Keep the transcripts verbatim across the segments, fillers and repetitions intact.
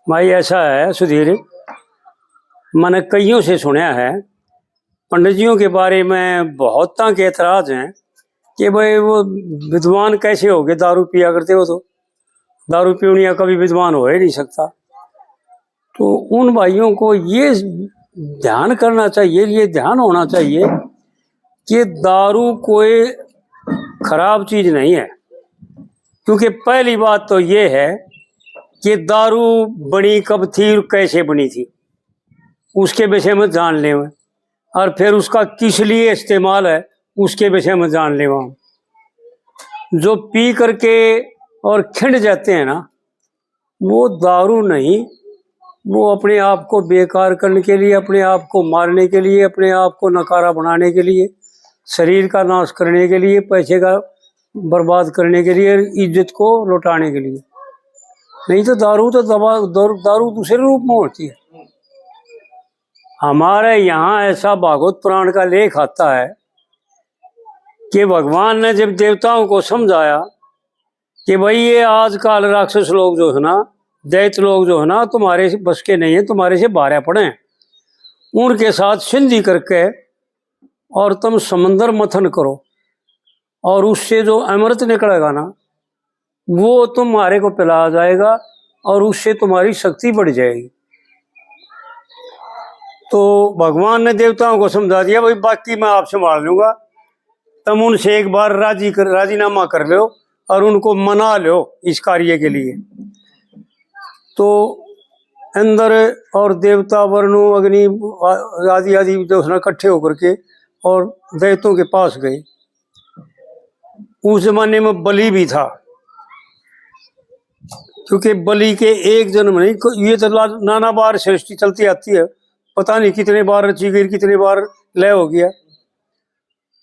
भाई, ऐसा है सुधीर, मैंने कईयों से सुना है, पंडित जियों के बारे में बहुत के एतराज हैं कि भाई, वो विद्वान कैसे हो गए, दारू पिया करते हो तो। दारू पीवनिया कभी विद्वान हो ही नहीं सकता। तो उन भाइयों को ये ध्यान करना चाहिए, ये ध्यान होना चाहिए कि दारू कोई खराब चीज नहीं है। क्योंकि पहली बात तो ये है कि दारू बनी कब थी और कैसे बनी थी, उसके विषय में जान लें, और फिर उसका किस लिए इस्तेमाल है, उसके विषय में जान लें। जो पी करके और खिंड जाते हैं ना, वो दारू नहीं, वो अपने आप को बेकार करने के लिए, अपने आप को मारने के लिए, अपने आप को नकारा बनाने के लिए, शरीर का नाश करने के लिए, पैसे का बर्बाद करने के लिए, इज्जत को लौटाने के लिए। नहीं तो दारू तो दवा, दारू, दारू दूसरे रूप में होती है। हमारे यहाँ ऐसा भागवत पुराण का लेख आता है कि भगवान ने जब देवताओं को समझाया कि भाई, ये आजकल राक्षस लोग जो है ना, दैत्य लोग जो है ना, तुम्हारे बस के नहीं है, तुम्हारे से बाहर पड़े हैं, उनके साथ संधि करके और तुम समंदर मथन करो, और उससे जो अमृत निकलेगा ना, वो तुम्हारे को पिलाया जाएगा और उससे तुम्हारी शक्ति बढ़ जाएगी। तो भगवान ने देवताओं को समझा दिया, भाई, बाकी मैं आप संभाल लूंगा, तुम उनसे एक बार राजी कर, राजीनामा कर लो और उनको मना लो इस कार्य के लिए। तो इंद्र और देवता वरुण, अग्नि, आ-, आदि आदि जो उसने इकट्ठे होकर के और दैत्यों के पास गए। उस जमाने में बलि भी था, क्योंकि बलि के एक जन्म नहीं, को-, ये तो ला-, नाना बार सृष्टि चलती आती है, पता नहीं कितने बार रची गई, कितने बार लय हो गया।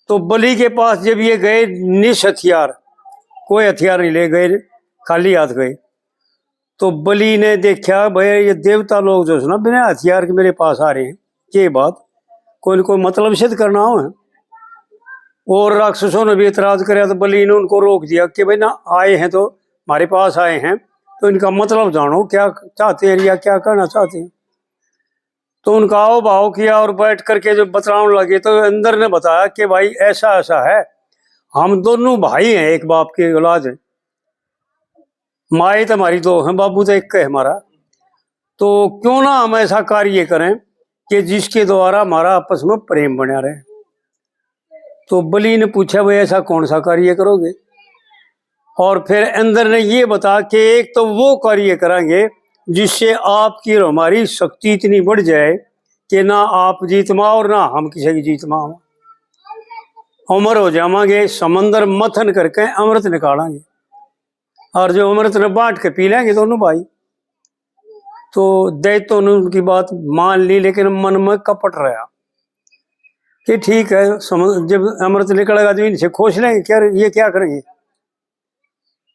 तो बलि के पास जब ये गए, निस हथियार, कोई हथियार नहीं ले गए, खाली हाथ गए। तो बलि ने देखा, भाई, ये देवता लोग जो है ना, बिना हथियार के मेरे पास आ रहे हैं, ये बात, कोई न कोई मतलब सिद्ध करना हो। और राक्षसों ने भी एतराज करया, तो बलि ने उनको रोक दिया कि भाई ना, आए हैं तो हमारे पास आए हैं, तो इनका मतलब जानो, क्या चाहते हैं या क्या कहना चाहते हैं। तो उनका आओ भाव किया और बैठ करके जब बतलाने लगे, तो इंद्र ने बताया कि भाई, ऐसा ऐसा है, हम दोनों भाई हैं एक बाप के औलाद हैं, माए तो हमारी दो हैं, बाबू तो एक है हमारा। तो क्यों ना हम ऐसा कार्य करें कि जिसके द्वारा हमारा आपस में प्रेम बना रहे। तो बलि ने पूछा, भाई, ऐसा कौन सा कार्य करोगे? और फिर इंद्र ने ये बता कि एक तो वो कार्य करेंगे जिससे आपकी और हमारी शक्ति इतनी बढ़ जाए कि ना आप जीत में आओ और ना हम किसी की जीत में आओ। अमर हो जावांगे, समंदर मथन करके अमृत निकालेंगे और जो अमृत ने बांट के पी लेंगे दोनों भाई। तो दैत्यों ने उनकी बात मान ली, लेकिन मन में कपट रहा कि ठीक है, सम-, जब अमृत निकलेगा तो इनसे खोस लेंगे, क्या, ये क्या करेंगे,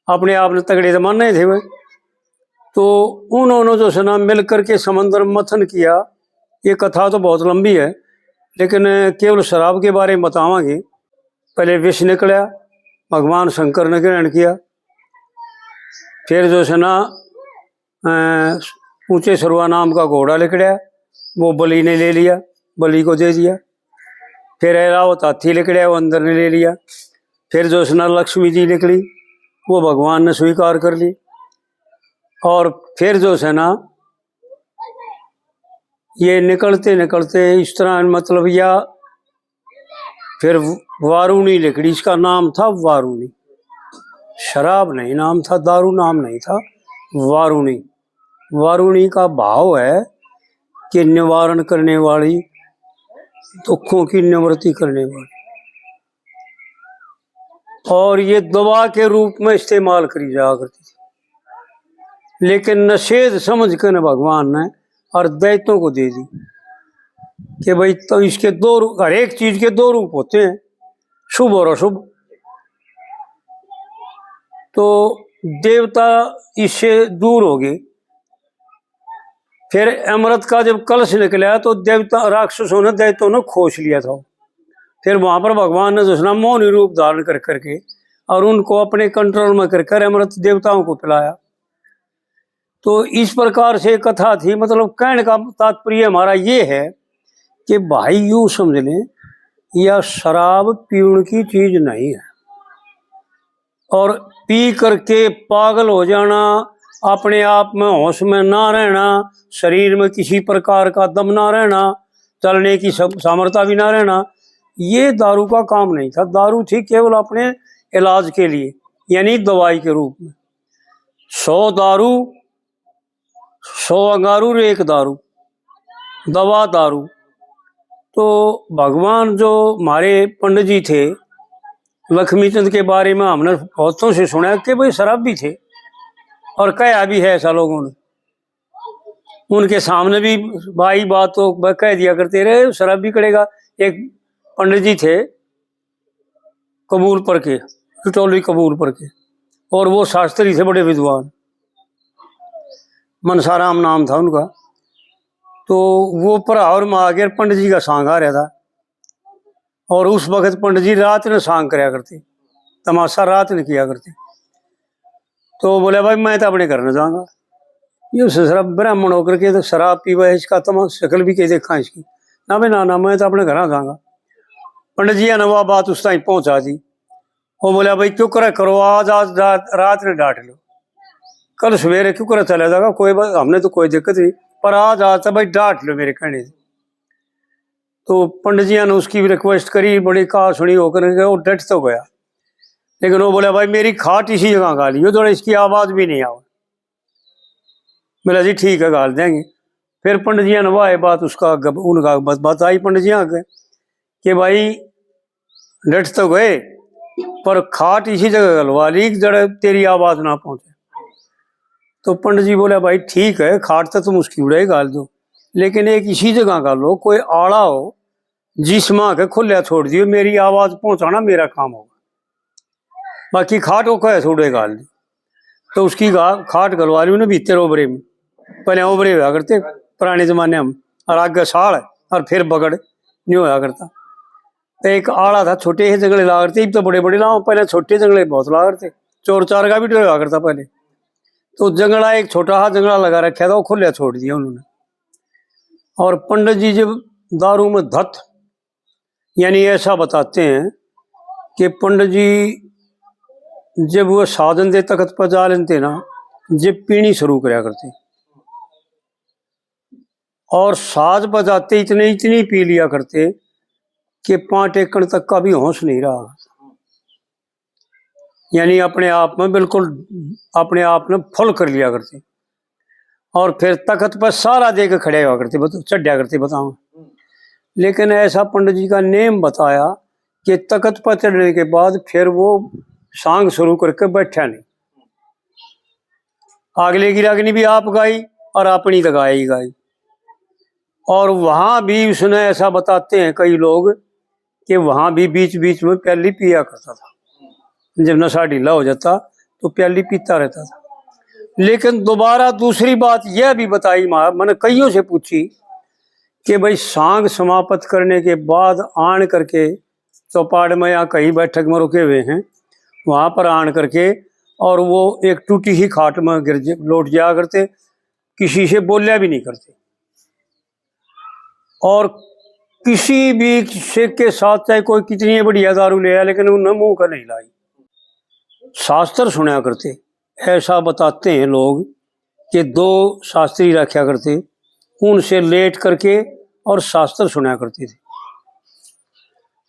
अपने आप ने तगड़े तो माने थे वे। तो उन्होंने जो है ना, मिल करके समंदर मंथन किया। ये कथा तो बहुत लंबी है, लेकिन केवल शराब के बारे में बतावांगे। पहले विष निकला, भगवान शंकर ने ग्रहण किया। फिर जो है ना, अ, ऊंचे सरुआ नाम का घोड़ा निकला, वो बलि ने ले लिया, बलि को दे दिया। फिर ऐरावत हाथी निकला, वो इंद्र ने ले लिया। फिर जो है ना, लक्ष्मी जी निकली, वो भगवान ने स्वीकार कर ली। और फिर जो है ना, ये निकलते निकलते इस तरह, मतलब, या फिर वारुणी लिकड़ी, इसका नाम था वारुणी, शराब नहीं नाम था, दारू नाम नहीं था, वारुणी। वारुणी का भाव है कि निवारण करने वाली, दुखों की निवृत्ति करने वाली, और ये दवा के रूप में इस्तेमाल करी जाया करती थी। लेकिन निषेध समझ के न भगवान ने और दैत्यों को दे दी कि भाई, तो इसके दो रू-, हर एक चीज के दो रूप होते हैं, शुभ और अशुभ। तो देवता इससे दूर हो गए। फिर अमृत का जब कलश निकला तो देवता, राक्षसों ने, दैत्यों ने खोस लिया था। फिर वहां पर भगवान ने जो है ना, मोहनी रूप धारण कर करके और उनको अपने कंट्रोल में कर कर अमृत देवताओं को पिलाया। तो इस प्रकार से कथा थी। मतलब, कहने का तात्पर्य हमारा ये है कि भाई, यूं समझ लें, यह शराब पीण की चीज नहीं है। और पी करके पागल हो जाना, अपने आप में होश में ना रहना, शरीर में किसी प्रकार का दम ना रहना, चलने की सम-, सामर्थ्य भी ना रहना, ये दारू का काम नहीं था। दारू थी केवल अपने इलाज के लिए, यानी दवाई के रूप में। सौ दारू, सौ अंगारू रे एक दारू, दवा दारू। तो भगवान जो हमारे पंडित जी थे, लक्ष्मी चंद के बारे में हमने बहुतों से सुना कि भाई शराबी थे, और कहा भी है ऐसा लोगों ने। उनके सामने भी भाई बात तो ब-, कह दिया करते रहे, शराबी करेगा। एक पंडित जी थे कबूलपुर के, टटोली कबूलपुर के, और वो शास्त्री थे, बड़े विद्वान, मनसाराम नाम था उनका। तो वो भरा और माँ के पंडित जी का सांग आ रहा था, और उस वक्त पंडित जी रात ने सांग करया करते, तमाशा रात ने किया करते। तो बोला, "भाई, मैं तो अपने घर न जाऊंगा, ये ससुरा ब्राह्मण होकर के तो शराब पीवा है, इसका तो मैं शकल भी के देखा इसकी।" "ना भाई, ना, ना, मैं तो अपने घर जाऊंगा।" पंडित जी ने वह बात उस टाइम पहुंचा दी। वो बोला, "भाई, क्यों करे करो, आज, आज रात, रात ने डांट लो, कल सवेरे क्यों करे चला जाएगा, कोई बात, हमने तो कोई दिक्कत नहीं, पर आज, आज तो भाई डांट लो मेरे कहने से।" तो पंडित जी ने उसकी भी रिक्वेस्ट करी, बड़ी कहा सुनी होकर के वो डट तो गया, लेकिन वो बोला, "भाई, मेरी खाट इसी जगह घालियो, थोड़ा इसकी आवाज भी नहीं आवे।" बोला, "जी ठीक है, घाल देंगे।" फिर पंडित जी ने वह बात उसका गब-, उनका बत-, बताई पंडित जी आगे कि भाई, डट तो गए, पर खाट इसी जगह घलवा ली कि जड़ तेरी आवाज ना पहुंचे। तो पंडित जी बोले, "भाई ठीक है, खाट तो तुम उसकी उड़े घाल दो, लेकिन एक इसी जगह घालो, कोई आला हो जिसमें आके खुल्या छोड़ दियो, मेरी आवाज पहुंचाना मेरा काम होगा, बाकी खाट को कहे छोड़े घाल दो।" तो उसकी घा-, खाट घलवा ली उन्हें भीतर ओबरे में। पहले ओबरे हुआ करते पुराने जमाने में, और आगे साल, और फिर बगड़ नहीं होया करता। तो एक आला था, छोटे से जंगले लाग रहे थे, इब तो बड़े बड़े लाओ, पहले छोटे जंगले बहुत लाग रहे थे, चोर चार का भी डर हुआ करता पहले। तो जंगला एक छोटा सा जंगला लगा रखा था, वो खुल्या छोड़ दिया उन्होंने। और पंडित जी जब दारू में धत, यानी ऐसा बताते हैं कि पंडित जी जब वो साधन दे तख्त पर जा लेते ना, जब पीनी शुरू करया करते, और साज बजाते इतने, इतनी पी लिया करते कि पाँच एकड़ तक का भी होश नहीं रहा, यानी अपने आप में बिल्कुल, अपने आप ने फुल कर लिया करते। और फिर तख्त पर सारा दे के खड़े हुआ करते, बत-, चढ़ा करते, बताओ। लेकिन ऐसा पंडित जी का नेम बताया कि तख्त पर चढ़ने के बाद फिर वो सांग शुरू करके बैठा नहीं। अगले की रागनी भी आप गाई और अपनी तो गाई गाई। और वहां भी उसने, ऐसा बताते हैं कई लोग, कि वहां भी बीच बीच में प्याली पिया करता था। जब नशा ढीला हो जाता तो प्याली पीता रहता था। लेकिन दोबारा दूसरी बात यह भी बताई, मा-, मैंने कईयों से पूछी कि भाई, सांग समाप्त करने के बाद आन करके चौपाड़ में या कहीं बैठक में रुके हुए हैं, वहां पर आन करके और वो एक टूटी ही खाट में गिर ज-, लौट जाया करते, किसी से बोलिया भी नहीं करते। और किसी भी से के साथ चाहे कोई कितनी बढ़िया दारू ले आया, लेकिन उन्हें मुंह का नहीं लाई। शास्त्र सुना करते, ऐसा बताते हैं लोग कि दो शास्त्री रखा करते, उनसे लेट करके और शास्त्र सुना करते थे।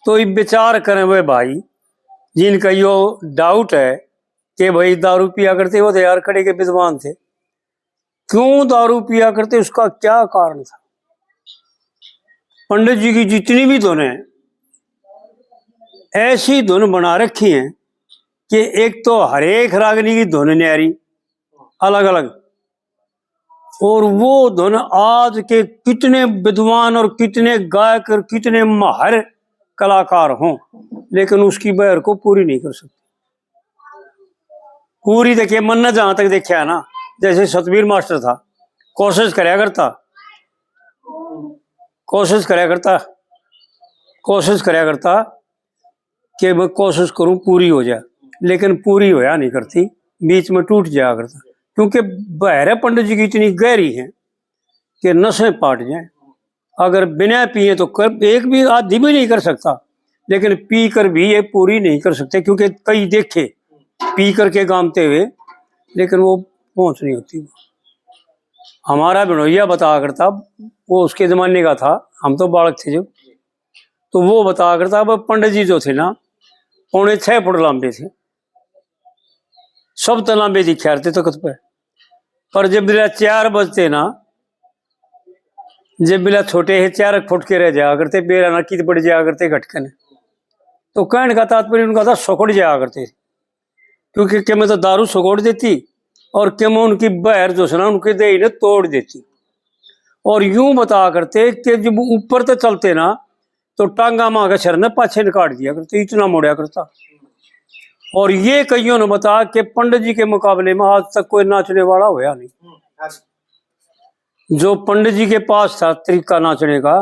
तो ये विचार करें वे भाई, जिनका यो डाउट है कि भाई, दारू पिया करते, वो तो यार कड़े के विद्वान थे, क्यों दारू पिया करते, उसका क्या कारण था? पंडित जी की जितनी भी धुन है, ऐसी धुन बना रखी है कि एक तो हरेक रागनी की धुन न्यारी, अलग अलग, और वो धुन आज के कितने विद्वान और कितने गायक और कितने माहिर कलाकार हों, लेकिन उसकी बहर को पूरी नहीं कर सकते। पूरी देखिए, मन ने जहां तक देखा है ना, जैसे सतबीर मास्टर था, कोशिश करया करता, कोशिश करया करता, कोशिश करया करता कि मैं कोशिश करूं पूरी हो जाए, लेकिन पूरी होया नहीं करती, बीच में टूट जाया करता। क्योंकि बहरें पंडित जी की इतनी गहरी हैं कि नसें पाट जाएं। अगर बिना पिए तो कर, एक भी आधी भी नहीं कर सकता, लेकिन पी कर भी ये पूरी नहीं कर सकते, क्योंकि कई देखे पी करके गामते हुए, लेकिन वो पहुंच नहीं होती। हमारा बिनोइया बता करता, वो उसके जमाने का था, हम तो बालक थे जब, तो वो बता करता, अब पंडित जी जो थे ना, पौने छह फुट लंबे थे, सब तै लंबे दिखा रहे थे तख्त पे। पर जब बिला चार बजते ना, जब बिला छोटे है, चार फुट के रह जाया करते, बेरा ना कित पड़ जाया करते घटकन। तो कहने का तात्पर्य उनका था, सुकड़ जाया करते, क्योंकि के में तो दारू सुकड़ देती और के में उनकी बहर जो है ना, उनके देही ने तोड़ देती। और यूं बता करते कि जब ऊपर तो चलते ना, तो टांगा मां के सिर ने पाछे ने काट दिया करते, इतना मोड़ा करता। और ये कईयों ने बता कि पंडित जी के मुकाबले में आज तक कोई नाचने वाला होया नहीं। जो पंडित जी के पास था तरीका नाचने का,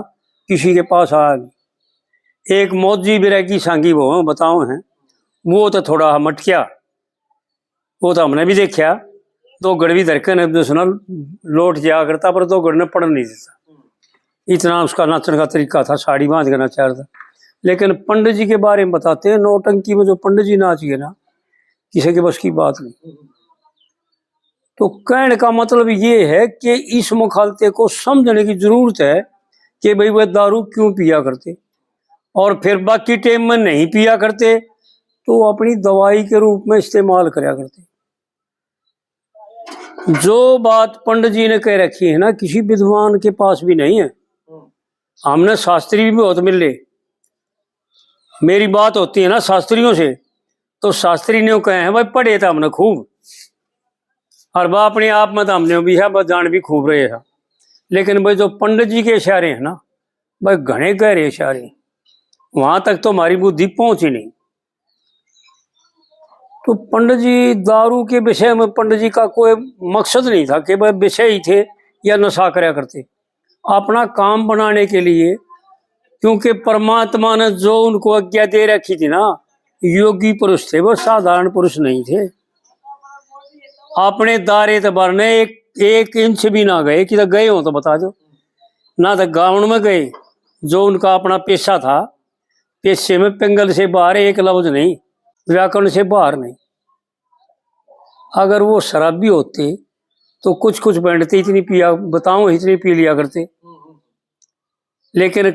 किसी के पास आया नहीं। एक मौजी बिरैगी सांगी वो बताओ हैं, वो तो थोड़ा मटकिया, वो तो हमने भी देखा, दो गड़ भी धरके ने जो है ना, लौट जाया करता, पर दो गड़ ने पड़न नहीं देता। इतना उसका नाचने का तरीका था, साड़ी बांध के नाचा था। लेकिन पंडित जी के बारे में बताते हैं, नौटंकी में जो पंडित जी नाच गए ना, किसी के बस की बात नहीं। तो कहने का मतलब ये है कि इस मुखालते को समझने की जरूरत है कि भाई, वह दारू क्यों पिया करते, और फिर बाकी टाइम में नहीं पिया करते तो अपनी दवाई के रूप में इस्तेमाल करया करते। जो बात पंडित जी ने कह रखी है ना, किसी विद्वान के पास भी नहीं है। हमने शास्त्री भी बहुत मिले, मेरी बात होती है ना शास्त्रियों से, तो शास्त्री ने कहे हैं, भाई, पढ़े तो हमने खूब, और वह अपने आप में तो हमने भी है, बस जान भी खूब रहे हैं, लेकिन भाई, जो पंडित जी के इशारे हैं ना, भाई, घने गहरे इशारे, वहां तक तो हमारी बुद्धि पहुंच ही नहीं। तो पंडित जी, दारू के विषय में पंडित जी का कोई मकसद नहीं था कि वह विषय ही थे या नशा करया करते, अपना काम बनाने के लिए, क्योंकि परमात्मा ने जो उनको आज्ञा दे रखी थी ना, योगी पुरुष थे, वो साधारण पुरुष नहीं थे। अपने दायरे ते बाहर ने एक, एक इंच भी ना गए, कि गए हो तो बता दो। ना तो गावण में गए, जो उनका अपना पेशा था, पेशे में पिंगल से बाहर एक लफ्ज नहीं, व्याकरण से बाहर नहीं। अगर वो शराबी होते तो कुछ कुछ बैंड ते इतनी पिया, बताओ, इतनी पी लिया करते। लेकिन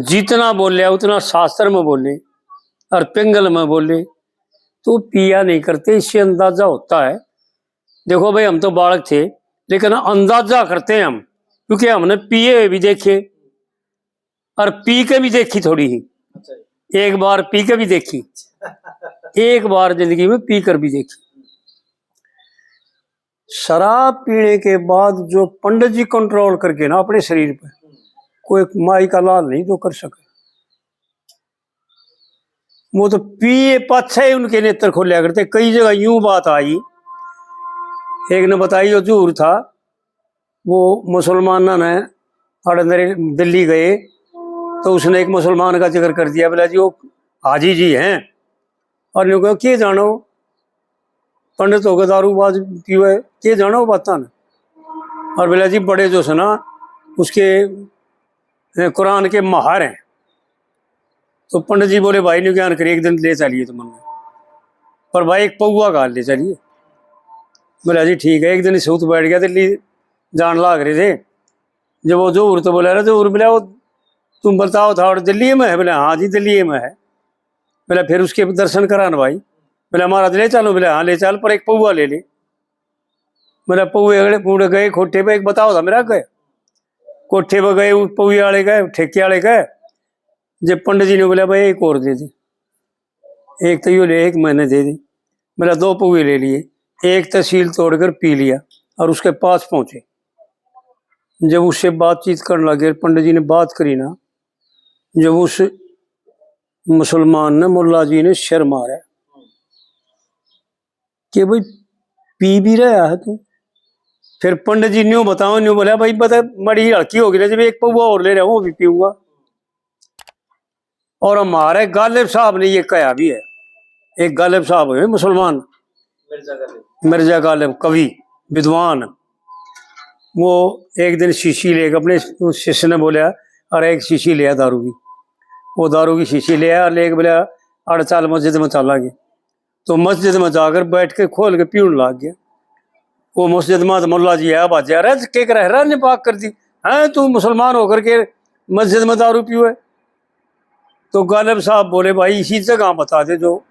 जितना बोले उतना शास्त्र में बोले और पिंगल में बोले, तो पिया नहीं करते। इससे अंदाजा होता है। देखो भाई, हम तो बालक थे, लेकिन अंदाजा करते हैं हम, क्योंकि हमने पिए हुए भी देखे और पी के भी देखी थोड़ी ही। अच्छा जी। एक बार पी के भी देखी, एक बार जिंदगी में पी कर भी देखी। शराब पीने के बाद जो पंडित जी कंट्रोल करके ना अपने शरीर पे, कोई माई का लाल नहीं तो कर सके। वो तो पिए पाछे ही उनके नेत्र खोलिया करते। कई जगह यूं बात आई, एक ने बताई, जो हजूर था, वो मुसलमाना ने, अड़े मेरे दिल्ली गए, तो उसने एक मुसलमान का जिक्र कर दिया, बोला जी, वो हाजी जी हैं। और न्यू कहो, के जानो, पंडित होकर दारूबाज पीवे, के जानो बातां ने। और बोला जी, बड़े जो है ना, उसके, ए, कुरान के माहर हैं। तो पंडित जी बोले, भाई, न्यू ज्ञान करिए, एक दिन ले चलिए तुमने, पर भाई, एक पौवा घाल ले चलिए। बोला जी, ठीक है। एक दिन सूत बैठ गया, दिल्ली जान लाग रहे थे। जब वो जोहर तो बोला, अरे जोहर, बोला, वो तुम बताओ था, और दिल्ली में है? बोला, हाँ जी, दिल्ली में है। बोला, फिर उसके दर्शन करा ना भाई। बोला, महाराज ले चलो। बोला, हाँ ले चल, पर एक पौवा ले ले। बोला, पौवे अगले पूरे गए कोठे पे, एक बताओ था मेरा गए। कोठे पे गए, उस पौवे वाले गए, ठेके वाले गए। जब पंडित जी ने बोला, भाई, एक और दे दे, एक तो यो ले, एक मैंने दे दी। बोला, दो पौवे ले लिए, एक तो सील तोड़कर पी लिया और उसके पास पहुंचे। जब उससे बातचीत करने लगे, पंडित जी ने बात करी ना, जब उस मुसलमान ने, मुल्ला जी ने सिर मारा कि भाई, पी भी रहा है तू। फिर पंडित जी न्यू बताओ, न्यू बोला, भाई, पता, मड़ी हल्की होगी ना, जब एक पौवा और ले रहा हूँ, वो भी पीऊंगा। और हमारे गालिब साहब ने ये कहा भी है, एक गालिब साहब है मुसलमान, मिर्जा गालिब। मिर्जा गालिब कवि, विद्वान, वो एक दिन शीशी लेके अपने उस शिष्य ने बोला, "अरे, एक शीशी ले आ दारू की।" वो दारू की शीशी ले आया और लेके बोला, "अड़ चाल, मस्जिद में चालांगे।" तो मस्जिद में जाकर बैठ के खोल के पीण लाग गया। वो मस्जिद में तो मुल्ला जी है, बाजे, "अरे, के करे, हैरान ने पाक कर दी, हैं तू मुसलमान होकर के मस्जिद में दारू पीवे?" तो गालिब साहब बोले, "भाई, इसी जगह बता दे जो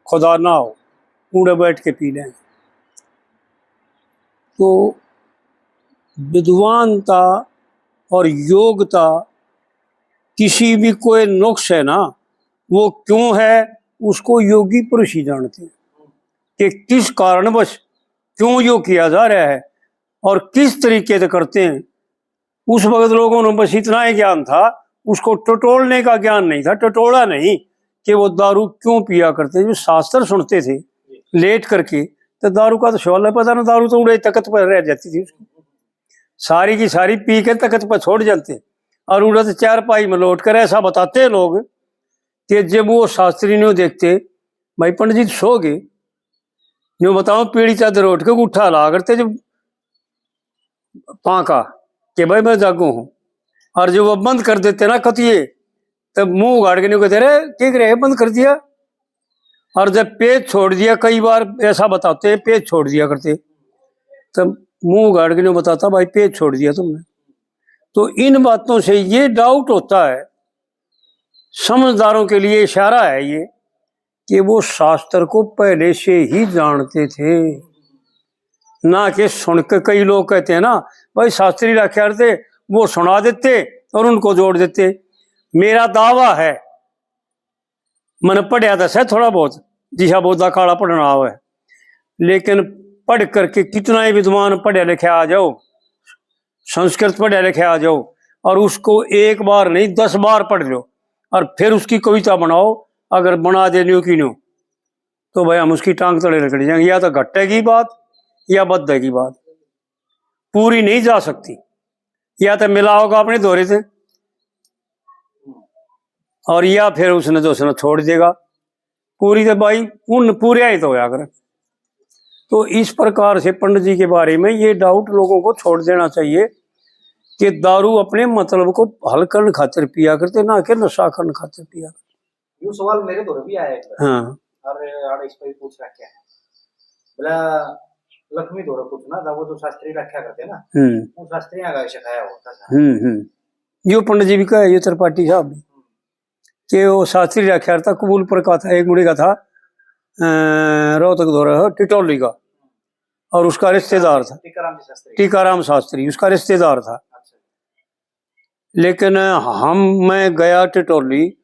खुदा ना हो, उड़े बैठ के पी लें।" तो विद्वानता और योग्यता, किसी भी कोई नुक्स है ना, वो क्यों है, उसको योगी पुरुष ही जानते हैं कि किस कारणवश क्यों यो किया जा रहा है और किस तरीके से करते हैं। उस वक्त लोगों ने बस इतना ही ज्ञान था, उसको टटोलने का ज्ञान नहीं था, टटोला नहीं कि वो दारू क्यों पिया करते। जो शास्त्र सुनते थे लेट करके, तो दारू का तो सवाल है, पता ना, दारू तो उड़े तख्त पर रह जाती थी उसकी, सारी की सारी पी के तख्त पर छोड़ जाते। और उड़े तो चारपाई में लौट कर ऐसा बताते हैं लोग कि जब वो शास्त्री ने देखते, "भाई, पंडित जी तो सो गए।" न्यू बताओ, पीली चादर ओढ़ के उठा ला करते जब पाँका के, "भाई, मैं जागो हूँ।" और जब वो बंद कर देते ना कतिए, तब मुंह उगाड़ के न्यू कहते, "अरे, क्या करे, बंद कर दिया?" और जब पेज छोड़ दिया, कई बार ऐसा बताते, पेज छोड़ दिया करते, तब मुंह उगाड़ के न्यू बताता, "भाई, पेज छोड़ दिया तुमने।" तो इन बातों से ये डाउट होता है, समझदारों के लिए इशारा है ये, कि वो शास्त्र को पहले से ही जानते थे, ना कि सुन के। कई लोग कहते हैं ना, "भाई, शास्त्री रखा करते, वो सुना देते और उनको जोड़ देते।" मेरा दावा है, मैंने पढ़या तो सै थोड़ा बहुत, जिसा बोधा काला पढ़ना आवे, लेकिन पढ़ करके कितना ही विद्वान पढ़े लिखे आ जाओ, संस्कृत पढ़े लिखे आ जाओ, और उसको एक बार नहीं, दस बार पढ़ लो और फिर उसकी कविता बनाओ, अगर बना दे न्यू की न्यू, तो भाई, हम उसकी टांग तले रगड़ जाएंगे। या तो घट्टे की बात या बद्धे की बात, पूरी नहीं जा सकती। या तो मिला होगा अपने धोरे से, और या फिर उसने तो उसने छोड़ देगा। पूरी तो भाई उन पूरे ही तो होया करे। तो इस प्रकार से पंडित जी के बारे में ये डाउट लोगों को छोड़ देना चाहिए कि दारू अपने मतलब को हल करने खातिर पिया करते, ना कि नशा करने खातिर पिया करते। यो सवाल मेरे धोरे भी आया एक बार। हाँ। और आड़े इस पर भी पूछ रखे हैं। बोला, लक्ष्मी धोरे पूछना था, वो जो शास्त्री रखा करते ना, हम्म। वो शास्त्रियां का सिखाया होता था। हम्म, हम्म। यो पंडित जी भी कहे, यो त्रिपाठी साहब भी, कि वो शास्त्री रखा था, कबूलपुर का था, एक मुंडे का था, अ, रोहतक धोरे, टिटोली का, और उसका रिश्तेदार था। टीकाराम जी शास्त्री। टीकाराम शास्त्री उसका रिश्तेदार था। अच्छा। लेकिन हम, मैं गया टिटोली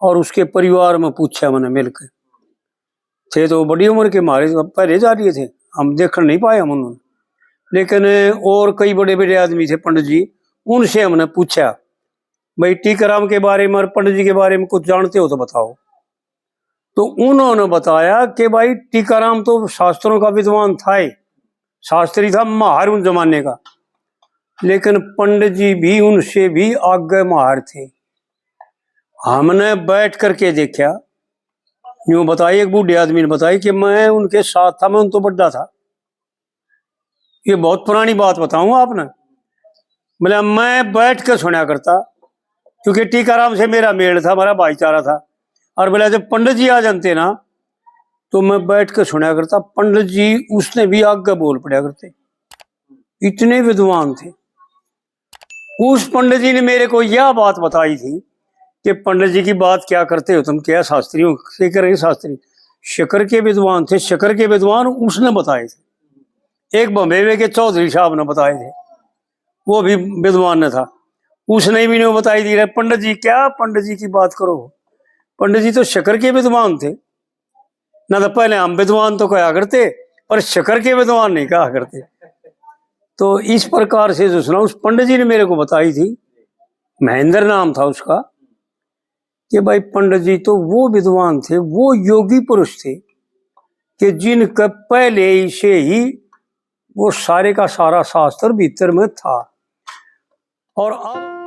और उसके परिवार में पूछा मैंने मिलकर। थे तो बड़ी उम्र के, हमारे पहले जा रहे थे, हम देखने नहीं पाए हम उन्होंने। लेकिन और कई बड़े बड़े आदमी थे पंडित जी, उनसे हमने पूछा, "भाई, टीकाराम के बारे में और पंडित जी के बारे में कुछ जानते हो तो बताओ।" तो उन्होंने बताया कि भाई, टीकाराम तो शास्त्रों का विद्वान था ही, शास्त्री था माहिर उन जमाने का, लेकिन पंडित जी भी उनसे भी आगे माहिर थे। हमने बैठ करके देखा, यूं बताई, एक बूढ़े आदमी ने बताई कि मैं उनके साथ था, मैं उन तो बड़ा था। ये बहुत पुरानी बात बताऊं आपने, बोले, मैं बैठ के सुना करता, क्योंकि टीकाराम से मेरा मेल था, हमारा भाईचारा था। और बोले, जब पंडित जी आ जाते ना, तो मैं बैठ के सुना करता। पंडित जी उसने भी आगे बोल पड़ा करते, इतने विद्वान थे। उस पंडित जी ने मेरे को यह बात बताई थी कि पंडित जी की बात क्या करते हो तुम, क्या शास्त्री हो, क्या करेंगे शास्त्री? शक्कर के विद्वान थे, शक्कर के विद्वान उसने बताए थे। एक बम्बे में के चौधरी साहब ने बताए थे, वो भी विद्वान ने था, उसने भी नहीं बताई दी रहे। पंडित जी, क्या पंडित जी की बात करो, पंडित जी तो शक्कर के विद्वान थे। ना तो पहले हम विद्वान तो कहा करते, पर शक्कर के विद्वान नहीं कहा करते। तो इस प्रकार से जो सुना, उस पंडित जी ने मेरे को बताई थी, महेंद्र नाम था उसका, कि भाई, पंडित जी तो वो विद्वान थे, वो योगी पुरुष थे कि जिनके पहले ही से ही वो सारे का सारा शास्त्र भीतर में था। और अब